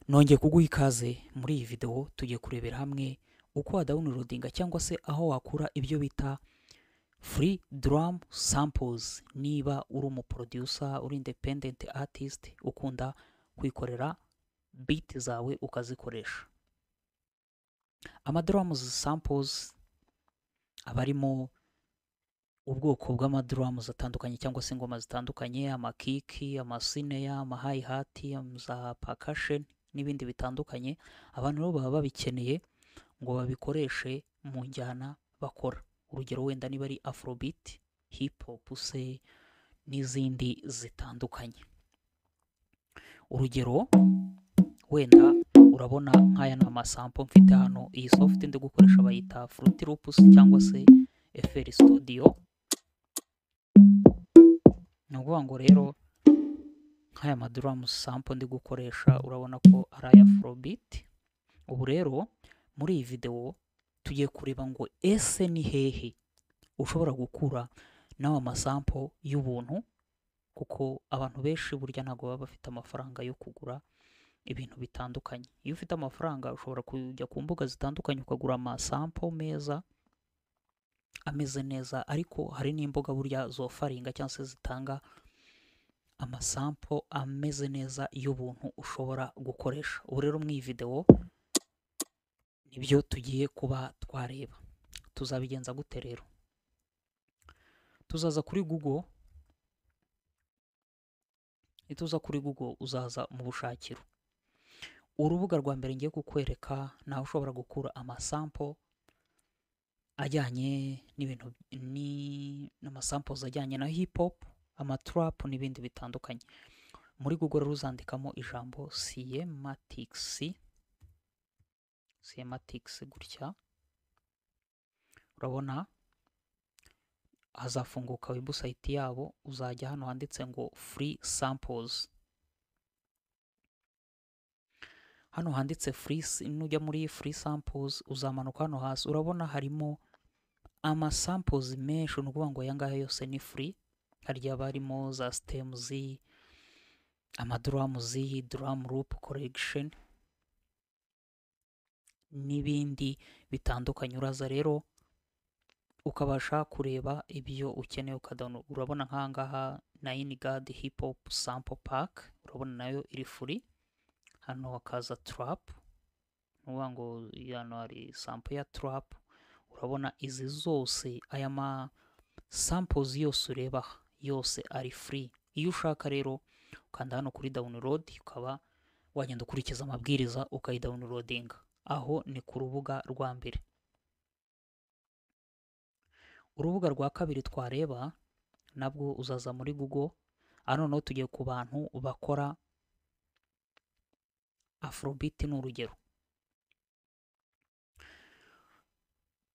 Nongeye kuguha ikaze muri iyi video. Tugiye kurebera hamwe uko wadownloadinga cyangwa se aho wakura ibyo bita free drum samples, niba uri umuproducer, uri independent artist ukunda kwikorera beat zawe ukazikoresha. Ama drums samples aba arimo ubwoko bw'amadrums atandukanye cyangwa se ingoma zitandukanye, amakiki, amasnare, ama hi-hat, za percussion n'ibindi bitandukanye. Abantu rero baba babikeneye ngo babikoreshe mu njyana bakora. Urugero wenda niba ari afrobeat, hip hop se n'izindi zitandukanye. Urugero wenda urabona nk'aya ni amasample mfite hano. Iyi soft ndi gukoresha bayita Fruity Loops cyangwa se FL Studio. Ni ukuvuga ngo rero nk'aya madrum sample ndi gukoresha urabona ko ari aya afrobeat. Ubu rero muri iyi video tugiye kureba ngo ese ni hehe ushobora gukura n'awa masample y'ubuntu, kuko abantu benshi burya ntabwo baba bafite amafaranga yo kugura ibintu bitandukanye. Iyo ufite amafaranga ushobora kujya ku mbuga zitandukanye ukagura amasample meza ameze neza, ariko hari n'imbuga burya zofaringa cyangwa se zitanga amasample ameze neza y'ubuntu ushobora gukoresha. Ubu rero muri iyi video nibyo tugiye kuba twareba. Tuzabigenza gute rero? Tuzaza kuri Google. Nituza kuri Google uzaza mu bushakiro. Urubuga rwa mbere ngiye kukwereka naho ushobora gukura amasample ajyanye n'ibintu ni n'amasamples ajyanye na hip hop, amatrap n'ibindi bitandukanye. Muri Google rero uzandikamo ijambo Cymatics, Cymatics gutya, urabona hazafunguka website yabo. Uzajya hano handitse ngo free samples. Hano handitse free, nujya muri free samples uzamanuka hano hasi urabona harimo ama samples menshi. Ni ukuvuga ngo aya ngaya yose ni free. Hari haba harimo za stems, amadrums, drum loop collection n'ibindi bitandukanye. Uraza rero ukabasha kureba ibyo ukeneye ukadownload. Urabona nk'aha ngaha Nine Guard Hip Hop Sample Pack, urabona nayo iri free. Hano hakaza trap, ni ukuvuga ngo hano hari sample ya trap. Urabona izi zose, aya ma samples yose ureba aha yose ari free. Iyo ushaka rero ukanda hano kuri download ukaba wagenda ukurikiza amabwiriza ukayidownloadinga. Aho ni ku rubuga rwa mbere. Urubuga rwa kabiri twareba nabwo uzaza muri Google. Hano noneho tugiye ku bantu bakora afrobeat. Ni urugero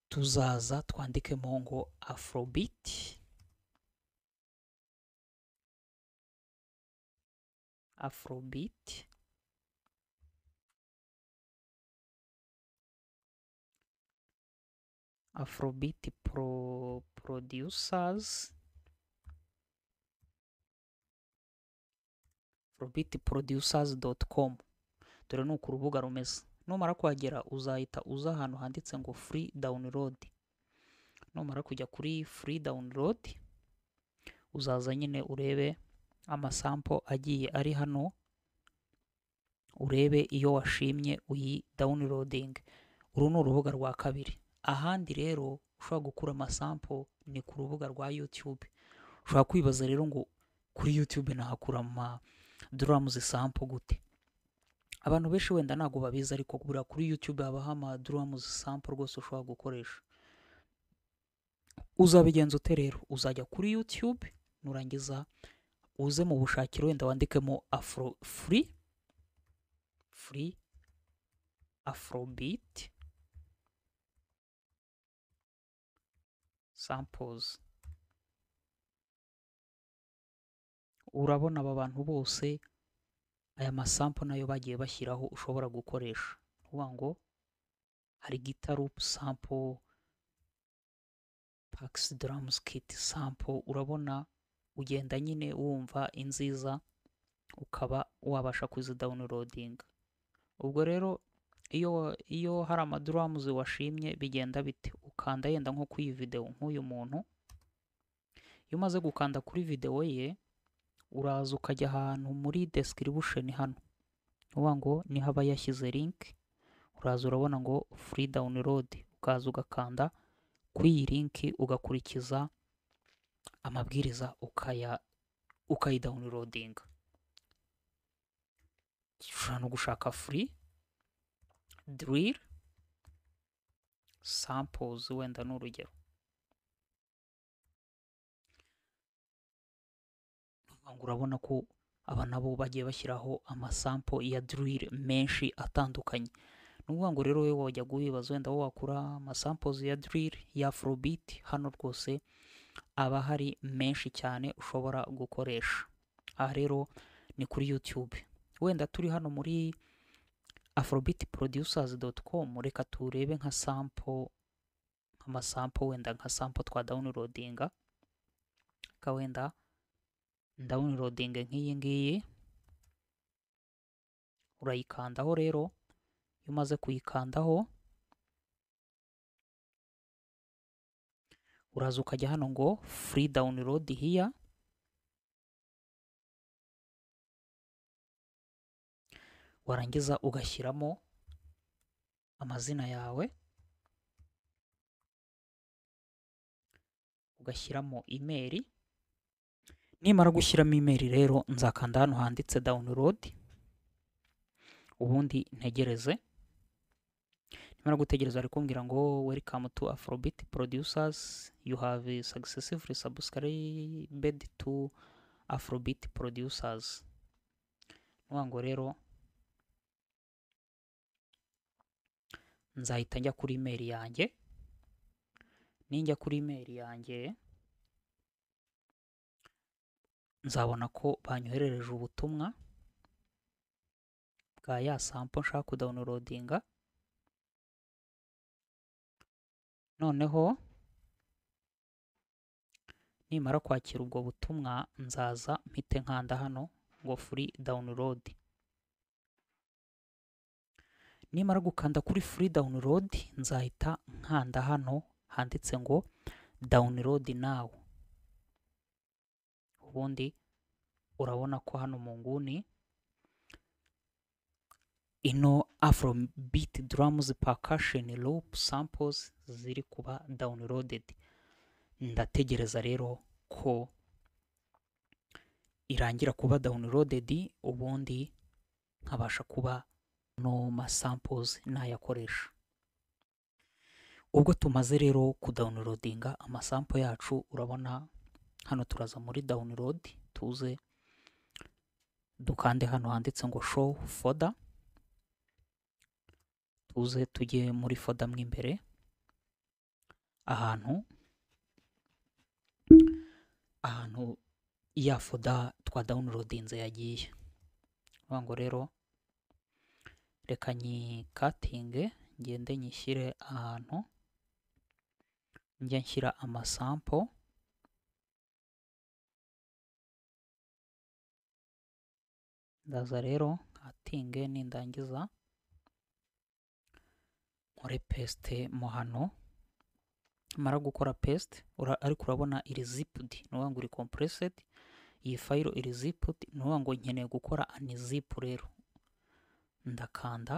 tuzaza twandikemo ngo afrobeat, afrobeat afrobeat producers, afrobeatproducers.com. Dore nuko urubuga rumeze. Numara kuhagera uzahita uza ahantu handitse ngo free download. Numara kujya kuri free download uzaza nyine urebe amasample agiye ari hano, urebe iyo washimye uyi downloading. Uru ni urubuga rwa kabiri. Ahandi rero ushobora gukura amasample ni ku rubuga rwa YouTube. Ushobora kwibaza rero ngo kuri YouTube nahakura ama drums sample gute? Abantu benshi wenda ntabwo babizi, ariko buriya kuri YouTube habaho ama drums sample rwose ushobora gukoresha. Uzabigenza ute rero? Uzajya kuri YouTube, nurangiza uze mu bushakiro wenda wandikemo afro free, free afrobeat samples. Urabona aba bantu bose aya masample nayo bagiye bashyiraho ushobora gukoresha. Uvuga ngo hari guitar loop sample, Pax drums kit sample. Urabona ugenda nyine wumva inziza ukaba wabasha kuzidownloadinga. Ubwo rero iyo hari amadrums washimye bigenda bite? Ukanda yenda nko kuri iyi video nk'uyu muntu. Iyo umaze gukanda kuri video ye, uraza ukajya ahantu muri description hano, uvuga ngo niho aba yashyize link. Uraza urabona ngo free download, ukaza ugakanda kuri iyi link ugakurikiza amabwiriza ukayidownloadinga. Ushobora no gushaka free drill samples, wenda ni urugero. Urabona ko aba nabo bagiye bashyiraho amasample ya drill menshi atandukanye. Ni ukuvuga ngo rero wowe wajya guhibaza wenda wowe wakura amasamples ya drill ya Afrobeat, hano rwose aba hari menshi cyane ushobora gukoresha. Aha rero ni kuri YouTube. Wenda turi hano muri afrobeatproducers.com, reka turebe nka sample, nk'amasample wenda nka sample twa downloadinga. Ka wenda downloading nk'iyi ngiyi, urayikandaho rero. Iyo umaze kuyikandaho uraza ukajya hano ngo free download here, warangiza ugashyiramo amazina yawe, ugashyiramo email. Nimara gushyiramo email rero nzakanda hano handitse download, ubundi ntegereze. Nimara gutegereza bari kumbwira ngo welcome to Afrobeat Producers, you have successfully subscribed to Afrobeat Producers. Nuvuga ngo rero nzahita njya kuri email yanjye. Ninjya kuri email yanjye nzabona ko banyoherereje ubutumwa bwa ya sample nshaka kudownloadinga. Noneho nimara kwakira ubwo butumwa nzaza mpite nkanda hano ngo free download. Nimara gukanda kuri free download nzahita nkanda hano handitse ngo download now. Ubundi urabona ko hano mu nguni ino Afrobeat drums percussion loop samples ziri kuba downloaded. Ndategereza rero ko irangira kuba downloaded, ubundi nkabasha kuba no ma samples nayakoresha. Ubwo tumaze rero kudownloadinga amasample yacu, urabona hano turaza muri download, tuze dukande hano handitse ngo show folder, tuze tujye muri folder mo imbere ahantu ya folder twa downloadinze yagiye. Uvuga ngo rero reka nyikatinge ngende nyishyire ahantu njya nshyira amasample. Ndaza rero nkatinge, nindangiza nkore paste mo hano. Mara gukora paste, ariko urabona iri zipped, ni ukuvuga ngo iri compressed. Iyi file iri zipped, ni ukuvuga ngo nkeneye gukora unzip. Rero ndakanda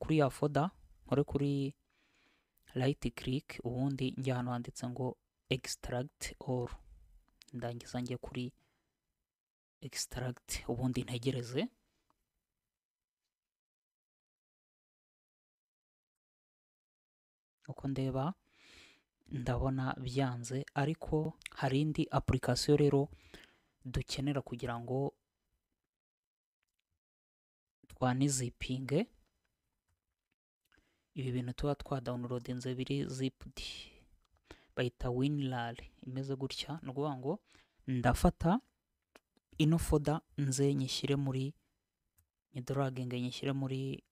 kuri ya folder, nkore kuri right click, ubundi njya hano handitse ngo extract all. Ndangiza njye kuri extract, ubundi ntegereze. Uko ndeba ndabona byanze, ariko hari indi application rero dukenera kugira ngo twanizipinge ibi bintu tuba twa downloadinze biri zipped. Bayita WinRAR, imeze gutya. Ni ukuvuga ngo ndafata ino folder nze nyishyire muri nyidraginge nyishyire muri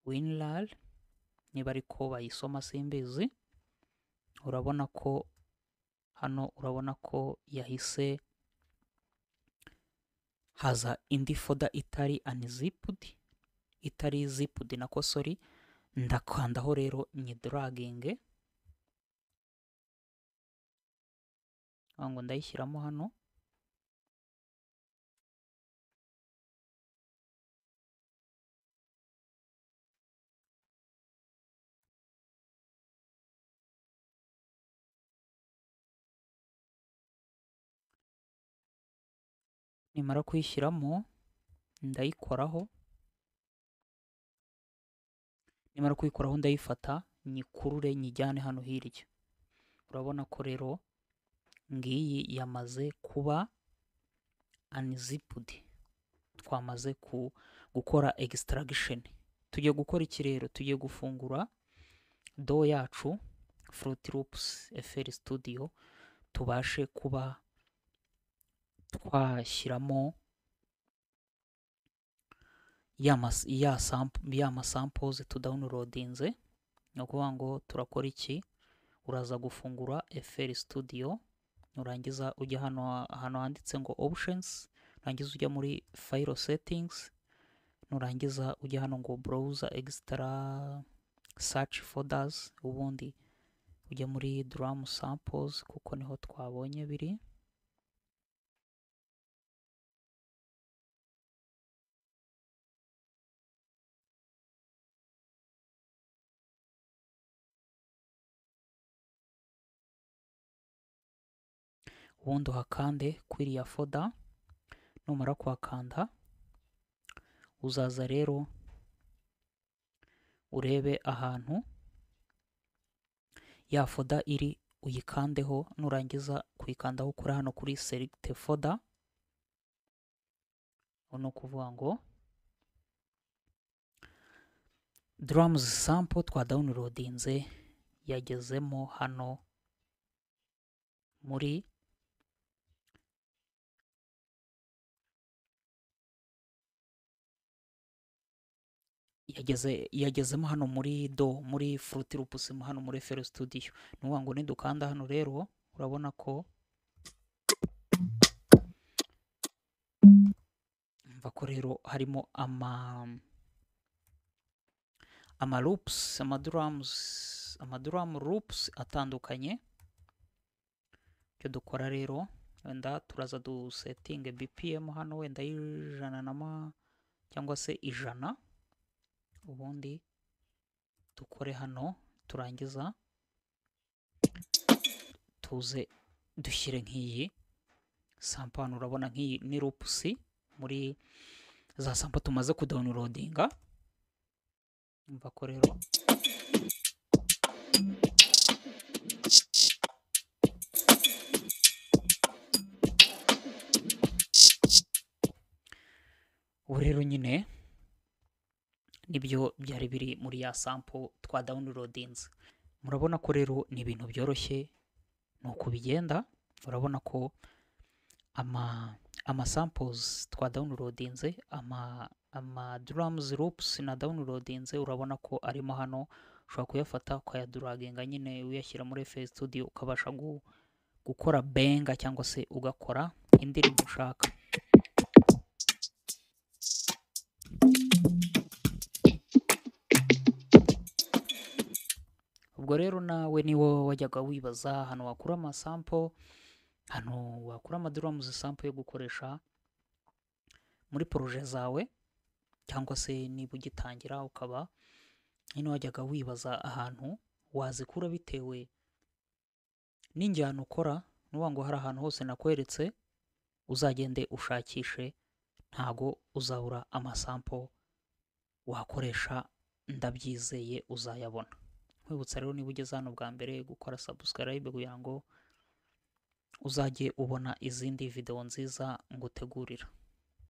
WinRAR, niba ariko bayisoma simbizi. Urabona ko hano, urabona ko yahise haza indi folder itari unzipped, itari zipped nako, sorry. Ndakandaho rero nyidraginge ngo ndayishyiramo hano. Nimara kuyishyiramo ndayikoraho, nimara kuyikoraho ndayifata nyikurure nyijyane hano hirya. Urabona ko rero ngiyi yamaze kuba unzipped, twamaze gukora extraction. Tugiye gukora iki rero? Tugiye gufungura DAW yacu Fruity Loops FL Studio, tubashe kuba twashyiramo ya masamples tudownloadinze. Ni ukuvuga ngo turakora iki? Uraza gufungura FL Studio, nurangiza ujya hano ahantu handitse ngo options, nurangiza ujya muri file settings, nurangiza ujya hano ngo browse extra search folders, ubundi ujya muri drum samples kuko niho twabonye biri. Ubundi uhakande kuri iriya folder. Numara kuhakanda uzaza rero urebe ahantu ya folder iri, uyikandeho. Nurangiza kuyikandaho ukore hano kuri select folder. Ni ukuvuga ngo drums sample twa downloadinze yagezemo hano muri yagezemo hano muri DAW, muri Fruity Loops, hano muri FL Studio. Ni ukuvuga ngo nidukanda hano rero urabona ko mva ko rero harimo ama loops, ama drums, ama drum loops atandukanye. Icyo dukora rero, wenda turaza dusetinge BPM hano wenda y'ijana na cyangwa se 100, ubundi dukore hano, turangiza tuze dushyire nk'iyi sample hano. Urabona nk'iyi ni loops muri za sample tumaze kudownloadinga. Umva ko rero ubu rero nyine nibyo byari biri muri ya sample twa downloadinze. Murabona ko rero ni ibintu byoroshye, ni uku bigenda. Urabona ko ama samples twa downloadinze, ama drums loops na downloadinze, urabona ko arimo hano. Ushobora kuyafata ukayadraginga nyine uyashyira muri FL Studio, ukabasha gukora benga cyangwa se ugakora indirimbo ushaka. Ubwo rero nawe ni wowe wajyaga wibaza ahantu wakura amasample, ahantu wakura amadrums sample yo gukoresha muri projet zawe, cyangwa se niba ugitangira ukaba nyine wajyaga wibaza ahantu wazikura bitewe n'injyana ukora. Nuvuga ngo hari ahantu hose nakweretse, uzagende ushakishe, ntago uzabura amasample wakoresha, ndabyizeye uzayabona. Nkwibutsa rero niba ugeze hano bwa mbere gukora subscribe kugira ngo uzajye ubona izindi video nziza ngutegurira.